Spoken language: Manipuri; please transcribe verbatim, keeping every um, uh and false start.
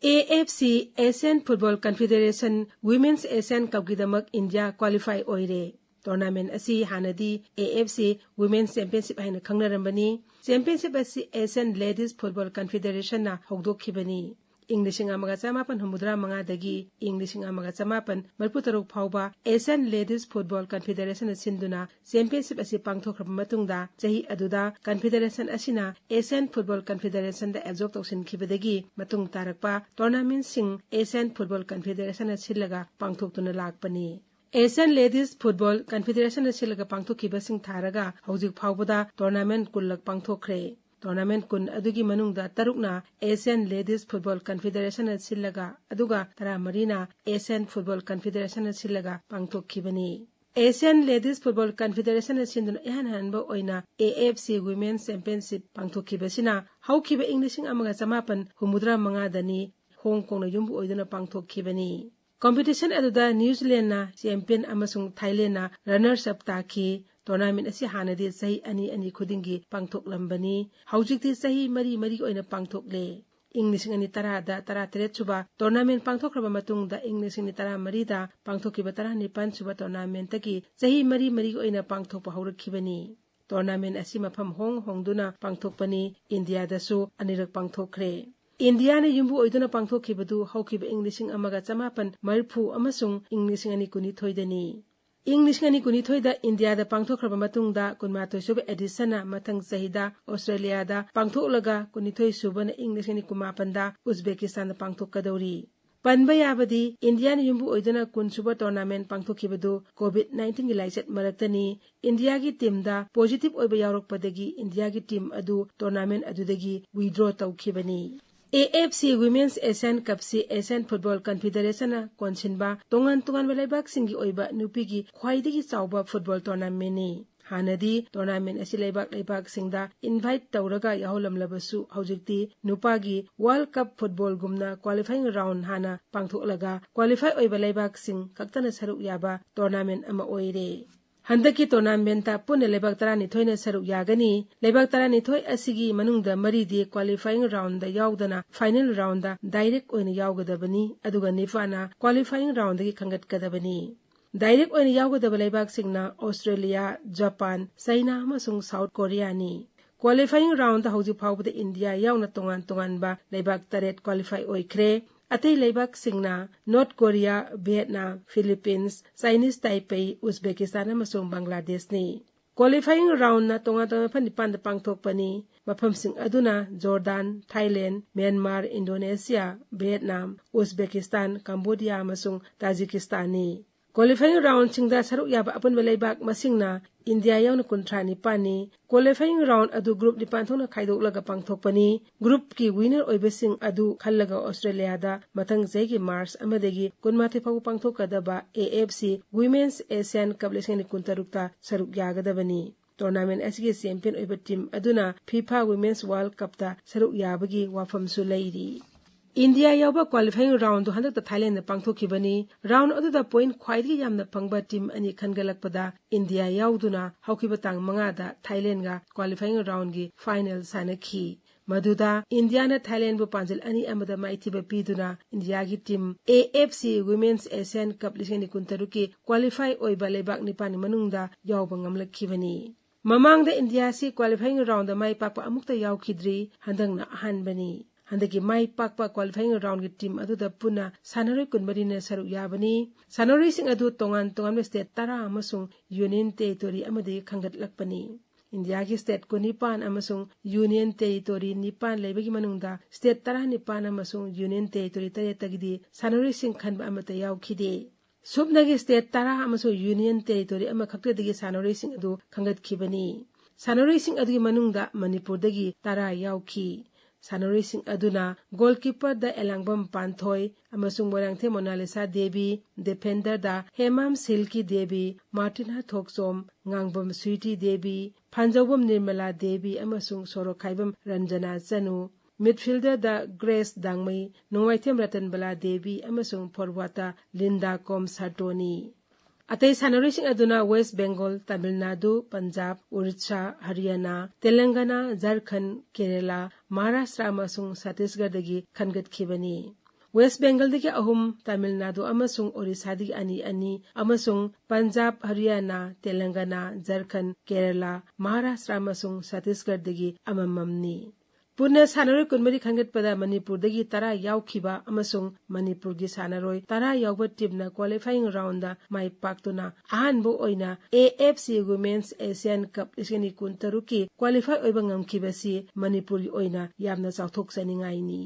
AFC, Asian Football Confederation Women's Asian Cupꯀꯤꯗꯃꯛ ꯏꯟꯗꯤꯌꯥ ꯀ꯭ꯋꯥꯂꯤꯐꯥꯏ ꯑꯣꯏꯔꯦ꯫ ꯇꯣꯔꯅꯥꯃꯦꯟ ꯑꯁꯤ ꯍꯥꯟꯅꯗꯤ AFC Women's Championship ꯍꯥꯏꯅ ꯈꯪꯅꯔꯝꯕꯅꯤ꯫ ꯆꯦꯝꯄꯤꯌꯟꯁꯤꯞ ꯑꯁꯤ Asian Ladies Football Confederationꯅ ꯍꯧꯗꯣꯛꯈꯤꯕꯅꯤ꯫ ꯏꯪ ꯂꯤꯁꯤꯡ ꯑꯃꯒ ꯆꯃꯥꯄꯟ ꯍꯨꯝꯐꯨꯇꯔꯥ ꯃꯉꯥꯗꯒꯤ ꯏꯪ ꯂꯤꯁꯤꯡ ꯑꯃꯒ ꯆꯃꯥꯄꯟ ꯃꯔꯤꯐꯨꯇꯔꯨꯛ ꯐꯥꯎꯕ Asian Ladies Football Confederationꯅ ꯁꯤꯟꯗꯨꯅ ꯆꯦꯝꯄꯤꯌꯟꯁꯤꯞ ꯑꯁꯤ ꯄꯥꯡꯊꯣꯛꯈ꯭ꯔꯕ ꯃꯇꯨꯡꯗ, ꯆꯍꯤ ꯑꯗꯨꯗ ꯀꯟꯐꯦꯗꯔꯦꯁꯟ ꯑꯁꯤꯅ Asian Football Confederationꯗ ꯑꯦꯕꯖꯣꯔꯕ ꯇꯧꯁꯤꯟꯈꯤꯕꯗꯒꯤ ꯃꯇꯨꯡ ꯇꯥꯔꯛꯄ ꯇꯣꯔꯅꯥꯃꯦꯟꯁꯤꯡ Asian Football Confederationꯅ ꯁꯤꯜꯂꯒ ꯄꯥꯡꯊꯣꯛꯇꯨꯅ ꯂꯥꯛꯄꯅꯤ꯫ Asian Ladies Football Confederationꯅ ꯁꯤꯜꯂꯒ ꯄꯥꯡꯊꯣꯛꯈꯤꯕꯁꯤꯡ ꯊꯥꯔꯒ ꯍꯧꯖꯤꯛ ꯐꯥꯎꯕꯗ ꯇꯣꯔꯅꯥꯃꯦꯟ ꯀꯨꯟꯂꯛ ꯄꯥꯡꯊꯣꯛꯈ꯭ꯔꯦ꯫ ꯇꯣꯔꯅꯥꯃꯦꯟ ꯀꯨꯟ ꯑꯗꯨꯒꯤ ꯃꯅꯨꯡꯗ ꯇꯔꯨꯛꯅ Asian Ladies Football Confederationꯅ ꯁꯤꯜꯂꯒ, ꯑꯗꯨꯒ ꯇꯔꯥꯃꯔꯤꯅ Asian Football Confederationꯅ ꯁꯤꯜꯂꯒ ꯄꯥꯡꯊꯣꯛꯈꯤꯕꯅꯤ꯫ Asian Ladies Football Confederationꯅ ꯁꯤꯟꯗꯨꯅ ꯏꯍꯥꯟ ꯍꯥꯟꯕ ꯑꯣꯏꯅ AFC Women's Championship ꯄꯥꯡꯊꯣꯛꯈꯤꯕꯁꯤꯅ ꯍꯧꯈꯤꯕ ꯏꯪ ꯂꯤꯁꯤꯡ ꯑꯃꯒ ꯆꯃꯥꯄꯟ ꯍꯨꯝꯐꯨꯇꯔꯥ ꯃꯉꯥꯗꯅꯤ ꯍꯣꯡ ꯀꯣꯡꯅ ꯌꯨꯝꯕꯨ ꯑꯣꯏꯗꯨꯅ ꯄꯥꯡꯊꯣꯛꯈꯤꯕꯅꯤ꯫ ꯀꯝꯄꯤꯇꯤꯁꯟ ꯑꯗꯨꯗ ꯅ꯭ꯌꯨꯖꯤꯂꯦꯟꯅ ꯆꯦꯝꯄꯤꯌꯟ ꯑꯃꯁꯨꯡ ꯊꯥꯏꯂꯦꯟꯅ ꯔꯅꯔꯁ ꯑꯞ ꯇꯥꯈꯤ꯫ ꯇꯣꯔꯅꯥꯃꯦꯟ ꯑꯁꯤ ꯍꯥꯟꯅꯗꯤ ꯆꯍꯤ ꯑꯅꯤ ꯑꯅꯤ ꯈꯨꯗꯤꯡꯒꯤ ꯄꯥꯡꯊꯣꯛꯂꯝꯕꯅꯤ꯫ ꯍꯧꯖꯤꯛꯇꯤ ꯆꯍꯤ ꯃꯔꯤ ꯃꯔꯤꯒꯤ ꯑꯣꯏꯅ ꯄꯥꯡꯊꯣꯛꯂꯦ꯫ ꯏꯪ ꯂꯤꯁꯤꯡ ꯑꯅꯤ ꯇꯔꯥꯗ ꯇꯔꯥꯇꯔꯦꯠ ꯁꯨꯕ ꯇꯣꯔꯅꯥꯃꯦꯟ ꯄꯥꯡꯊꯣꯛꯈ꯭ꯔꯕ ꯃꯇꯨꯡꯗ, ꯏꯪ ꯂꯤꯁꯤꯡ ꯑꯅꯤ ꯇꯔꯥꯃꯔꯤꯗ ꯄꯥꯡꯊꯣꯛꯈꯤꯕ ꯇꯔꯥꯅꯤꯄꯥꯟ ꯁꯨꯕ ꯇꯣꯔꯅꯥꯃꯦꯟꯇꯒꯤ ꯆꯍꯤ ꯃꯔꯤ ꯃꯔꯤꯒꯤ ꯑꯣꯏꯅ ꯄꯥꯡꯊꯣꯛꯄ ꯍꯧꯔꯛꯈꯤꯕꯅꯤ꯫ ꯇꯣꯔꯅꯥꯃꯦꯟ ꯑꯁꯤ ꯃꯐꯝ ꯍꯣꯡ ꯍꯣꯡꯗꯨꯅ ꯄꯥꯡꯊꯣꯛꯄꯅꯤ꯫ ꯏꯟꯗꯤꯌꯥꯗꯁꯨ ꯑꯅꯤꯔꯛ ꯄꯥꯡꯊꯣꯛꯈ꯭ꯔꯦ꯫ ꯏꯟꯗꯤꯌꯥꯅ ꯌꯨꯝꯕꯨ ꯑꯣꯏꯗꯨꯅ ꯄꯥꯡꯊꯣꯛꯈꯤꯕꯗꯨ ꯍꯧꯈꯤꯕ ꯏꯪ ꯂꯤꯁꯤꯡ ꯑꯃꯒ ꯆꯃꯥꯄꯟ ꯃꯔꯤꯐꯨ ꯑꯃꯁꯨꯡ ꯏꯪ ꯂꯤꯁꯤꯡ ꯑꯅꯤ ꯀꯨꯟꯅꯤꯊꯣꯏꯗꯅꯤ꯫ ꯏꯪ ꯂꯤꯁꯤꯡ ꯑꯅꯤ ꯀꯨꯟꯅꯤꯊꯣꯏꯗ ꯏꯟꯗꯤꯌꯥꯗ ꯄꯥꯡꯊꯣꯛꯈ꯭ꯔꯕ ꯃꯇꯨꯡꯗ, ꯀꯨꯟꯃꯥꯊꯣꯏ ꯁꯨꯕ ꯑꯦꯗꯤꯁꯟꯅ ꯃꯊꯪ ꯆꯍꯤꯗ ꯑꯣꯁꯇ꯭ꯔꯦꯂꯤꯌꯥꯗ ꯄꯥꯡꯊꯣꯛꯂꯒ, ꯀꯨꯟꯅꯤꯊꯣꯏ ꯁꯨꯕꯅ ꯏꯪ ꯂꯤꯁꯤꯡ ꯑꯅꯤ ꯀꯨꯟꯃꯥꯄꯟꯗ ꯎꯖꯕꯦꯀꯤꯁꯇꯥꯟꯗ ꯄꯥꯡꯊꯣꯛꯀꯗꯧꯔꯤ꯫ ꯄꯟꯕ ꯌꯥꯕꯗꯤ, ꯏꯟꯗꯤꯌꯥꯅ ꯌꯨꯝꯕꯨ ꯑꯣꯏꯗꯨꯅ ꯀꯨꯟ ꯁꯨꯕ ꯇꯣꯔꯅꯥꯃꯦꯟ ꯄꯥꯡꯊꯣꯛꯈꯤꯕꯗꯨ ꯀꯣꯚꯤꯗ ꯅꯥꯏꯟꯇꯤꯟꯒꯤ ꯂꯥꯏꯆꯠ ꯃꯔꯛꯇꯅꯤ꯫ ꯏꯟꯗꯤꯌꯥꯒꯤ ꯇꯤꯝꯗ ꯄꯣꯖꯤꯇꯤꯚ ꯑꯣꯏꯕ ꯌꯥꯎꯔꯛꯄꯗꯒꯤ ꯏꯟꯗꯤꯌꯥꯒꯤ ꯇꯤꯝ ꯑꯗꯨ ꯇꯣꯔꯅꯥꯃꯦꯟ ꯑꯗꯨꯗꯒꯤ ꯋꯤꯗ꯭ꯔꯣ ꯇꯧꯈꯤꯕꯅꯤ꯫ AFC Women's Asian Cupꯁꯤ Asian Football Confederationꯅ ꯀꯣꯟꯁꯤꯟꯕ ꯇꯣꯉꯥꯟ ꯇꯣꯉꯥꯟꯕ ꯂꯩꯕꯥꯛꯁꯤꯡꯒꯤ ꯑꯣꯏꯕ ꯅꯨꯄꯤꯒꯤ ꯈ꯭ꯋꯥꯏꯗꯒꯤ ꯆꯥꯎꯕ ꯐꯨꯠꯕꯣꯜ ꯇꯣꯔꯅꯥꯃꯦꯟꯅꯤ꯫ ꯍꯥꯟꯅꯗꯤ ꯇꯣꯔꯅꯥꯃꯦꯟ ꯑꯁꯤ ꯂꯩꯕꯥꯛ ꯂꯩꯕꯥꯛꯁꯤꯡꯗ ꯏꯟꯚꯥꯏꯠ ꯇꯧꯔꯒ ꯌꯥꯎꯍꯜꯂꯝꯂꯕꯁꯨ, ꯍꯧꯖꯤꯛꯇꯤ ꯅꯨꯄꯥꯒꯤ ꯋꯥꯔꯜꯗ ꯀꯞ ꯐꯨꯠꯕꯣꯜꯒꯨꯝꯅ ꯀ꯭ꯋꯥꯂꯤꯐꯥꯏꯡ ꯔꯥꯎꯟ ꯍꯥꯟꯅ ꯄꯥꯡꯊꯣꯛꯂꯒ, ꯀ꯭ꯋꯥꯂꯤꯐꯥꯏ ꯑꯣꯏꯕ ꯂꯩꯕꯥꯛꯁꯤꯡ ꯈꯛꯇꯅ ꯁꯔꯨꯛ ꯌꯥꯕ ꯇꯣꯔꯅꯥꯃꯦꯟ ꯑꯃ ꯑꯣꯏꯔꯦ꯫ ꯍꯟꯗꯛꯀꯤ tournamentꯇ ꯄꯨꯟꯅ ꯂꯩꯕꯥꯛ ꯇꯔꯥꯅꯤꯊꯣꯏꯅ ꯁꯔꯨꯛ ꯌꯥꯒꯅꯤ꯫ ꯂꯩꯕꯥꯛ ꯇꯔꯥꯅꯤꯊꯣꯏ ꯑꯁꯤꯒꯤ ꯃꯅꯨꯡꯗ ꯃꯔꯤꯗꯤ qualifying roundꯗ ꯌꯥꯎꯗꯅ final roundꯗ direct ꯑꯣꯏꯅ ꯌꯥꯎꯒꯗꯕꯅꯤ, ꯑꯗꯨꯒ ꯅꯤꯄꯥꯟꯅ qualifying roundꯗꯒꯤ ꯈꯟꯒꯠꯀꯗꯕꯅꯤ꯫ Direct ꯑꯣꯏꯅ ꯌꯥꯎꯒꯗꯕ ꯂꯩꯕꯥꯛꯁꯤꯡꯅ Australia, Japan, China ꯑꯃꯁꯨꯡ South Koreaꯅꯤ꯫ Qualifying roundꯗ ꯍꯧꯖꯤꯛ ꯐꯥꯎꯕꯗ ꯏꯟꯗꯤꯌꯥ ꯌꯥꯎꯅ ꯇꯣꯉꯥꯟ ꯇꯣꯉꯥꯟꯕ ꯂꯩꯕꯥꯛ ꯇꯔꯦꯠ qualify ꯑꯣꯏꯈ꯭ꯔꯦ꯫ ꯑꯇꯩ ꯂꯩꯕꯥꯛꯁꯤꯡꯅ North Korea, Vietnam, Philippines, Chinese Taipei, Uzbekistan ꯑꯃꯁꯨꯡ ꯕꯪꯒ꯭ꯂꯥꯗꯦꯁꯅꯤ꯫ Qualifying roundꯅ ꯇꯣꯉꯥꯟ ꯇꯣꯉꯥꯟꯕ ꯃꯐꯝ ꯅꯤꯄꯥꯟꯗ ꯄꯥꯡꯊꯣꯛꯄꯅꯤ꯫ ꯃꯐꯝꯁꯤꯡ ꯑꯗꯨꯅ Jordan, Thailand, Myanmar, Indonesia, Vietnam, Uzbekistan, Cambodia ꯑꯃꯁꯨꯡ ꯇꯥꯖꯤꯀꯤꯁꯇꯥꯟꯅꯤ꯫ Qualifying roundꯁꯤꯡꯗ ꯁꯔꯨꯛ ꯌꯥꯕ ꯑꯄꯨꯟꯕ ꯂꯩꯕꯥꯛ ꯃꯁꯤꯡꯅ ꯏꯟꯗꯤꯌꯥ ꯌꯥꯎꯅ ꯀꯨꯟꯊ꯭ꯔꯥ ꯅꯤꯄꯥꯟꯅꯤ꯫ Qualifying round ꯑꯗꯨ group ꯅꯤꯄꯥꯟ ꯊꯣꯛꯅ ꯈꯥꯏꯗꯣꯛꯂꯒ ꯄꯥꯡꯊꯣꯛꯄꯅꯤ꯫ Groupꯀꯤ winner ꯑꯣꯏꯕꯁꯤꯡ ꯑꯗꯨ ꯈꯜꯂꯒ Australiaꯗ ꯃꯊꯪ ꯆꯍꯤꯒꯤ March ꯑꯃꯗꯒꯤ ꯀꯨꯟꯃꯥꯊꯣꯏ ꯐꯥꯎꯕ ꯄꯥꯡꯊꯣꯛꯀꯗꯕ A F C Women's Asian Cup ꯂꯤꯁꯤꯡ ꯑꯅꯤ ꯀꯨꯟꯇꯔꯨꯛꯇ ꯁꯔꯨꯛ ꯌꯥꯒꯗꯕꯅꯤ꯫ Tournament ꯑꯁꯤꯒꯤ champion ꯑꯣꯏꯕ team ꯑꯗꯨꯅ FIFA Women's World Cupꯇ ꯁꯔꯨꯛ ꯌꯥꯕꯒꯤ ꯋꯥꯐꯝꯁꯨ ꯂꯩꯔꯤ꯫ ꯏꯟꯗꯤꯌꯥ ꯌꯥꯎꯕ qualifying roundꯗꯨ ꯍꯟꯗꯛꯇ Thailandꯗ ꯄꯥꯡꯊꯣꯛꯈꯤꯕꯅꯤ꯫ Round ꯑꯗꯨꯗ point ꯈ꯭ꯋꯥꯏꯗꯒꯤ ꯌꯥꯝꯅ ꯐꯪꯕ team ꯑꯅꯤ ꯈꯟꯒꯠꯂꯛꯄꯗ ꯏꯟꯗꯤꯌꯥ ꯌꯥꯎꯗꯨꯅ ꯍꯧꯈꯤꯕ ꯇꯥꯡ ꯃꯉꯥꯗ Thailandꯒ qualifying roundꯒꯤ final ꯁꯥꯟꯅꯈꯤ꯫ ꯃꯗꯨꯗ ꯏꯟꯗꯤꯌꯥꯅ ꯊꯥꯏꯂꯦꯟꯕꯨ ꯄꯥꯟꯖꯤꯜ ꯑꯅꯤ ꯑꯃꯗ ꯃꯥꯏꯊꯤꯕ ꯄꯤꯗꯨꯅ ꯏꯟꯗꯤꯌꯥꯒꯤ team A F C Women's Asian Cup ꯂꯤꯁꯤꯡ ꯑꯅꯤ ꯀꯨꯟꯇꯔꯨꯛꯀꯤ qualify ꯑꯣꯏꯕ ꯂꯩꯕꯥꯛ ꯅꯤꯄꯥꯟꯒꯤ ꯃꯅꯨꯡꯗ ꯌꯥꯎꯕ ꯉꯝꯂꯛꯈꯤꯕꯅꯤ꯫ ꯃꯃꯥꯡꯗ ꯏꯟꯗꯤꯌꯥ ꯑꯁꯤ qualifying roundꯗ ꯃꯥꯏ ꯄꯥꯛꯄ ꯑꯃꯨꯛꯇ ꯌꯥꯎꯈꯤꯗ꯭ꯔꯤ, ꯍꯟꯗꯛꯅ ꯑꯍꯥꯟꯕꯅꯤ꯫ ꯍꯟꯗꯛꯀꯤ ꯃꯥꯏ ꯄꯥꯛꯄ qualifying roundꯒꯤ team ꯑꯗꯨꯗ ꯄꯨꯟꯅ ꯁꯥꯟꯅꯔꯣꯏ ꯀꯨꯟꯃꯔꯤꯅ ꯁꯔꯨꯛ ꯌꯥꯕꯅꯤ꯫ ꯁꯥꯟꯅꯔꯣꯏꯁꯤꯡ ꯑꯗꯨ ꯇꯣꯉꯥꯟ ꯇꯣꯉꯥꯟꯕ state ꯇꯔꯥ ꯑꯃꯁꯨꯡ union territory ꯑꯃꯗꯒꯤ ꯈꯟꯒꯠꯂꯛꯄꯅꯤ꯫ ꯏꯟꯗꯤꯌꯥꯒꯤ state ꯀꯨꯟꯅꯤꯄꯥꯟ ꯑꯃꯁꯨꯡ union territory ꯅꯤꯄꯥꯟ ꯂꯩꯕꯒꯤ ꯃꯅꯨꯡꯗ state ꯇꯔꯥꯅꯤꯄꯥꯟ ꯑꯃꯁꯨꯡ union territory ꯇꯔꯦꯠꯇꯒꯤꯗꯤ ꯁꯥꯟꯅꯔꯣꯏꯁꯤꯡ ꯈꯟꯕ ꯑꯃꯠꯇ ꯌꯥꯎꯈꯤꯗꯦ꯫ ꯁꯨꯞꯅꯒꯤ state ꯇꯔꯥ ꯑꯃꯁꯨꯡ union territory ꯑꯃꯈꯛꯇꯗꯒꯤ ꯁꯥꯟꯅꯔꯣꯏꯁꯤꯡ ꯑꯗꯨ ꯈꯟꯒꯠꯈꯤꯕꯅꯤ꯫ ꯁꯥꯟꯅꯔꯣꯏꯁꯤꯡ ꯑꯗꯨꯒꯤ ꯃꯅꯨꯡꯗ ꯃꯅꯤꯄꯨꯔꯗꯒꯤ ꯇꯔꯥ ꯌꯥꯎꯈꯤ꯫ ꯁꯥꯟꯅꯔꯣꯏꯁꯤꯡ ꯑꯗꯨꯅ goalkeeperꯗ ꯑꯦꯂꯥꯡꯕꯝ ꯄꯥꯟꯊꯣꯏ ꯑꯃꯁꯨꯡ ꯃꯣꯏꯔꯥꯡꯊꯦꯝ ꯃꯣꯅꯥꯂꯤꯁꯥ ꯗꯦꯕꯤ, defenderꯗ ꯍꯦꯃꯥꯝ ꯁꯤꯜꯀꯤ ꯗꯦꯕꯤ, ꯃꯥꯔꯇꯤꯅꯥ ꯊꯣꯛꯆꯣꯝ, ꯉꯥꯡꯕꯝ ꯁ꯭ꯋꯤꯇꯤ ꯗꯦꯕꯤ, ꯐꯥꯟꯖꯧꯕꯝ ꯅꯤꯔꯃꯂꯥ ꯗꯦꯕꯤ ꯑꯃꯁꯨꯡ ꯁꯣꯔꯣꯛꯈꯥꯏꯕꯝ ꯔꯟꯖꯅꯥ ꯆꯅꯨ, midfielderꯗ ꯒ꯭ꯔꯦꯁ ꯗꯥꯡꯃꯩ, ꯅꯣꯡꯃꯥꯏꯊꯦꯝ ꯔꯇꯟꯕꯂꯥ ꯗꯦꯕꯤ ꯑꯃꯁꯨꯡ forwardꯇ ꯂꯤꯟꯗꯥ ꯀꯣꯝ ꯁꯥꯇꯣꯅꯤ꯫ ꯑꯇꯩ ꯁꯥꯟꯅꯔꯣꯏꯁꯤꯡ ꯑꯗꯨꯅ ꯋꯦꯁ꯭ꯠ ꯕꯦꯡꯒꯣꯜ, ꯇꯥꯃꯤꯜ ꯅꯥꯗꯨ, ꯄꯟꯖꯥꯕ, ꯑꯣꯔꯤꯁꯥ, ꯍꯔꯤꯌꯥꯅꯥ, ꯇꯦꯂꯪꯒꯥꯅꯥ, ꯖꯔꯈꯟꯗ, ꯀꯦꯔꯦꯂꯥ, ꯃꯍꯥꯔꯥꯁ꯭ꯇ꯭ꯔ ꯑꯃꯁꯨꯡ ꯁꯠꯇꯤꯁꯒꯔꯗꯒꯤ ꯈꯟꯒꯠꯈꯤꯕꯅꯤ꯫ ꯋꯦꯁ꯭ꯠ ꯕꯦꯡꯒꯜꯗꯒꯤ ꯑꯍꯨꯝ, ꯇꯥꯃꯤꯜ ꯅꯥꯗꯨ ꯑꯃꯁꯨꯡ ꯑꯣꯔꯤꯁꯥꯗꯒꯤ ꯑꯅꯤ ꯑꯅꯤ, ꯑꯃꯁꯨꯡ ꯄꯟꯖꯥꯕ, ꯍꯔꯤꯌꯥꯅꯥ, ꯇꯦꯂꯪꯒꯥꯅꯥ, ꯖꯔꯈꯟꯗ, ꯀꯦꯔꯦꯂꯥ, ꯃꯍꯥꯔꯥꯁ꯭ꯇ꯭ꯔ ꯑꯃꯁꯨꯡ ꯁꯠꯇꯤꯁꯒꯔꯗꯒꯤ ꯑꯃꯃꯝꯅꯤ꯫ ꯄꯨꯟꯅ ꯁꯥꯟꯅꯔꯣꯏ ꯀꯨꯟꯃꯔꯤ ꯈꯟꯒꯠꯄꯗ ꯃꯅꯤꯄꯨꯔꯗꯒꯤ ꯇꯔꯥ ꯌꯥꯎꯈꯤꯕ ꯑꯃꯁꯨꯡ ꯃꯅꯤꯄꯨꯔꯒꯤ ꯁꯥꯟꯅꯔꯣꯏ ꯇꯔꯥ ꯌꯥꯎꯕ ꯇꯤꯝꯅ qualifying roundꯗ ꯃꯥꯏ ꯄꯥꯛꯇꯨꯅ ꯑꯍꯥꯟꯕ ꯑꯣꯏꯅ A F C Women's Asian Cup ꯂꯤꯁꯤꯡ ꯑꯅꯤ ꯀꯨꯟꯇꯔꯨꯛꯀꯤ qualify ꯑꯣꯏꯕ ꯉꯝꯈꯤꯕꯁꯤ ꯃꯅꯤꯄꯨꯔꯒꯤ ꯑꯣꯏꯅ ꯌꯥꯝꯅ ꯆꯥꯎꯊꯣꯛꯆꯅꯤꯡꯉꯥꯏꯅꯤ꯫